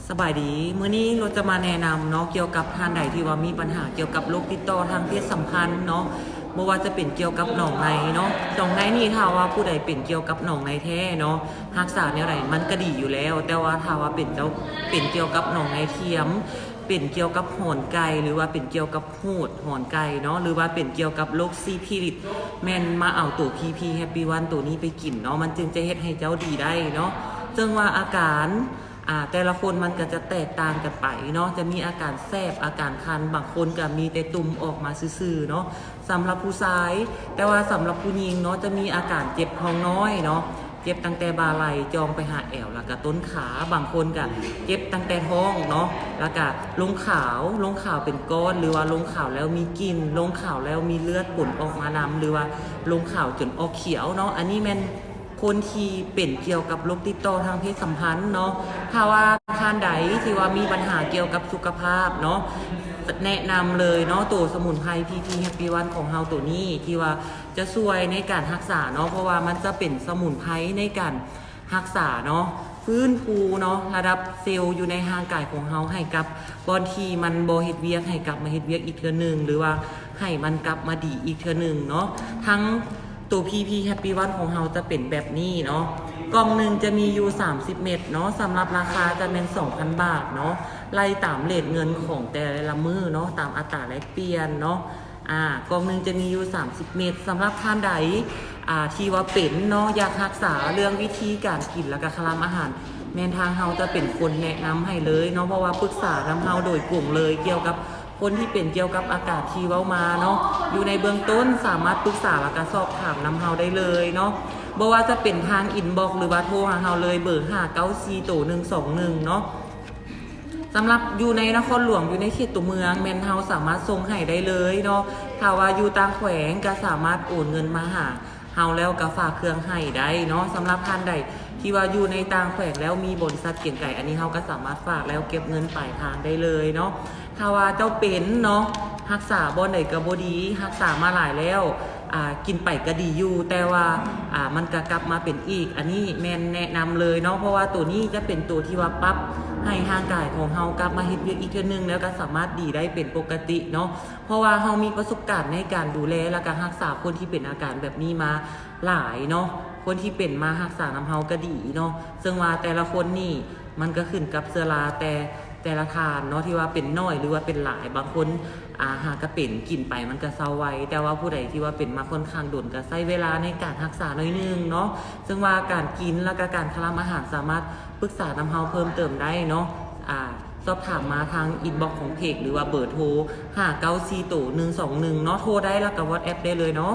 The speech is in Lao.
ສະບາຍດີ ມື້ນີ້ໂຣດຈະມາແນະນຳເນາະ ກ່ຽວກັບທ່ານໃດທີ່ວ່າມີບັນຫາກ່ຽວກັບໂລກຕິດຕໍ່ທາງເພດສຳພັນເນາະ ບໍ່ວ່າຈະເປັນກ່ຽວກັບໜອງໃນເນາະ. ໜອງໃນນີ້ ຖ້າວ່າຜູ້ໃດເປັນກ່ຽວກັບໜອງໃນແທ້ເນາະ ຮັກສາແນວໃດມັນກະດີຢູ່ແລ້ວ, ແຕ່ວ່າຖ້າວ່າເປັນເຈົ້າ ເປັນກ່ຽວກັບໜອງໃນທຽມ ເປັນກ່ຽວກັບຫອນໄກ່ ຫຼືວ່າເປັນກ່ຽວກັບຫູດຫອນໄກ່ເນາະ ຫຼືວ່າເປັນກ່ຽວກັບໂລກຊີພິລິດ ແມ່ນມາເອົາໂຕ ພີພີ ແຮັບປີວັນ ໂຕນີ້ໄປກິນເນາະ ມັນຈຶ່ງຈະເຮັດໃຫ້ເຈົ້າດີໄດ້ເນາະ. ເຊິ່ງວ່າອາການ ອ່າ ແຕ່ລະຄົນມັນກໍຈະແຕກຕ່າງກັນໄປເນາະ ຈະມີອາການແສບ ອາການຄັນ ບາງຄົນກໍມີແຕ່ຕຸ່ມອອກມາຊື່ໆເນາະ ສຳລັບຜູ້ຊາຍ. ແຕ່ວ່າສຳລັບຜູ້ຍິງເນາະ ຈະມີອາການເຈັບທ້ອງນ້ອຍເນາະ ເຈັບຕັ້ງແຕ່ບ່າໄຫຼ່ຈ່ອງໄປຫາແອວ ແລ້ວກໍຕົ້ນຂາ. ບາງຄົນກໍເຈັບຕັ້ງແຕ່ທ້ອງເນາະ ແລ້ວກໍລົງຂາວ ລົງຂາວເປັນກ້ອນ ຫຼືວ່າລົງຂາວແລ້ວມີກິ່ນ ລົງຂາວແລ້ວມີເລືອດປົນອອກມານຳ ຫຼືວ່າລົງຂາວຈົນອອກຂຽວເນາະ. ອັນນີ້ແມ່ນ ຄົນທີ່ເປັນກ່ຽວກັບໂລກຕິດຕໍ່ທາງເພດສຳພັນເນາະ. ຖ້າວ່າທ່ານໃດທີ່ວ່າມີບັນຫາກ່ຽວກັບສຸຂະພາບເນາະ ແນະນຳເລີຍເນາະ ໂຕສະໝຸນໄພ ພີພີ ແຮັບປີວັນ ຂອງເຮົາໂຕນີ້ ທີ່ວ່າຈະຊ່ວຍໃນການຮັກສາເນາະ ເພາະວ່າມັນຈະເປັນສະໝຸນໄພໃນການຮັກສາເນາະ ຟື້ນຟູເນາະ ລະດັບເຊວຢູ່ໃນຮ່າງກາຍຂອງເຮົາໃຫ້ກັບບ່ອນທີ່ມັນບໍ່ເຮັດວຽກ ໃຫ້ກັບມາເຮັດວຽກອີກເທື່ອໜຶ່ງ ຫຼືວ່າໃຫ້ມັນກັບມາດີອີກເທື່ອໜຶ່ງເນາະ. ທັງ ໂຕ ພີພີ ແຮັບປີວັນ ຂອງເຮົາຈະເປັນແບບນີ້ເນາະ ກ່ອງໜຶ່ງຈະມີຢູ່ສາມສິບເມັດເນາະ ສຳລັບລາຄາຈະແມ່ນສອງພັນບາດເນາະ ໄລ່ຕາມເຣດເງິນຂອງແຕ່ລະມື້ເນາະ ຕາມອັດຕາແລກປ່ຽນເນາະ. ອາ ກ່ອງໜຶ່ງຈະມີຢູ່ສາມສິບເມັດ. ສຳລັບທ່ານໃດ ອາ ທີ່ວ່າເປັນເນາະ ຢາກຮັກສາເລື່ອງວິທີການກິນ ແລ້ວກະຄະລຳອາຫານ ແມ່ນທາງເຮົາຈະເປັນຄົນແນະນຳໃຫ້ເລີຍເນາະ ເພາະວ່າປຶກສານຳເຮົາໂດຍກົງເລີຍ ກ່ຽວກັບ ຄົນທີ່ເປັນກ່ຽວກັບອາການທີ່ເວົ້າມາເນາະ ຢູ່ໃນເບື້ອງຕົ້ນສາມາດປຶກສາ ແລ້ວກະສອບຖາມນຳເຮົາໄດ້ເລີຍເນາະ ບໍ່ວ່າຈະເປັນທາງອິນບັອກ ຫຼືວ່າໂທຫາເຮົາເລີຍ ເບີຫ້າເກົ້າສີ່ໂຕໜຶ່ງສອງໜຶ່ງເນາະ. ສຳລັບຢູ່ໃນນະຄອນຫຼວງ ຢູ່ໃນເຂດຕົວເມືອງ ແມ່ນເຮົາສາມາດສົ່ງໃຫ້ໄດ້ເລີຍເນາະ. ຖ້າວ່າຢູ່ຕ່າງແຂວງກະສາມາດໂອນເງິນມາຫາ ເຮົາແລ້ວກໍຝາກເຄື່ອງໃຫ້ໄດ້ເນາະ. ສຳລັບທ່ານໃດທີ່ວ່າຢູ່ໃນຕ່າງແຂວງແລ້ວມີບໍລິສັດກຽງໄກ ອັນນີ້ເຮົາກໍສາມາດຝາກແລ້ວເກັບເງິນປາຍທາງໄດ້ເລີຍເນາະ. ຖ້າວ່າເຈົ້າເປັນເນາະ ຮັກສາບ່ອນໃດກໍບໍ່ດີ ຮັກສາມາຫຼາຍແລ້ວ ອາ ກິນໄປກໍດີຢູ່ ແຕ່ວ່າ ອາ ມັນກໍກັບມາເປັນອີກ ອັນນີ້ແມ່ນແນະນຳເລີຍເນາະ ເພາະວ່າໂຕນີ້ຈະເປັນໂຕທີ່ວ່າປັບໃຫ້ຮ່າງກາຍຂອງເຮົາກັບມາເຮັດວຽກອີກເທື່ອໜຶ່ງ ແລ້ວກໍສາມາດດີໄດ້ເປັນປົກກະຕິເນາະ. ເພາະວ່າເຮົາມີປະສົບການໃນການດູແລ ແລ້ວກະຮັກສາຄົນທີ່ເປັນອາການແບບນີ້ມາຫຼາຍເນາະ. ຄົນທີ່ເປັນມາຮັກສານຳເຮົາກະດີເນາະ. ເຊິ່ງວ່າແຕ່ລະຄົນນີ້ມັນກະຂຶ້ນກັບເຊື້ອລາແຕ່ ແຕ່ລະທ່ານເນາະ ທີ່ວ່າເປັນໜ້ອຍ ຫຼືວ່າເປັນຫຼາຍ. ບາງຄົນ ອາ ຫາກະເປັນ ກິນໄປມັນກະເຊົາໄວ, ແຕ່ວ່າຜູ້ໃດທີ່ວ່າເປັນມາຂ້ອນຂ້າງດົນ ກະໃຊ້ເວລາໃນການຮັກສາໜ້ອຍໜຶ່ງເນາະ. ເຊິ່ງວ່າການກິນ ແລ້ວກະການຄະລຳອາຫານສາມາດປຶກສານຳເຮົາເພີ່ມເຕີມໄດ້ເນາະ. ອາ ສອບຖາມມາທາງອິນບັອກຂອງເພຈ ຫຼືວ່າເບີໂທ ຫ້າເກົ້າສີ່ໂຕໜຶ່ງສອງໜຶ່ງເນາະ. ໂທໄດ້ ແລ້ວກະວັອດແອັບໄດ້ເລີຍເນາະ.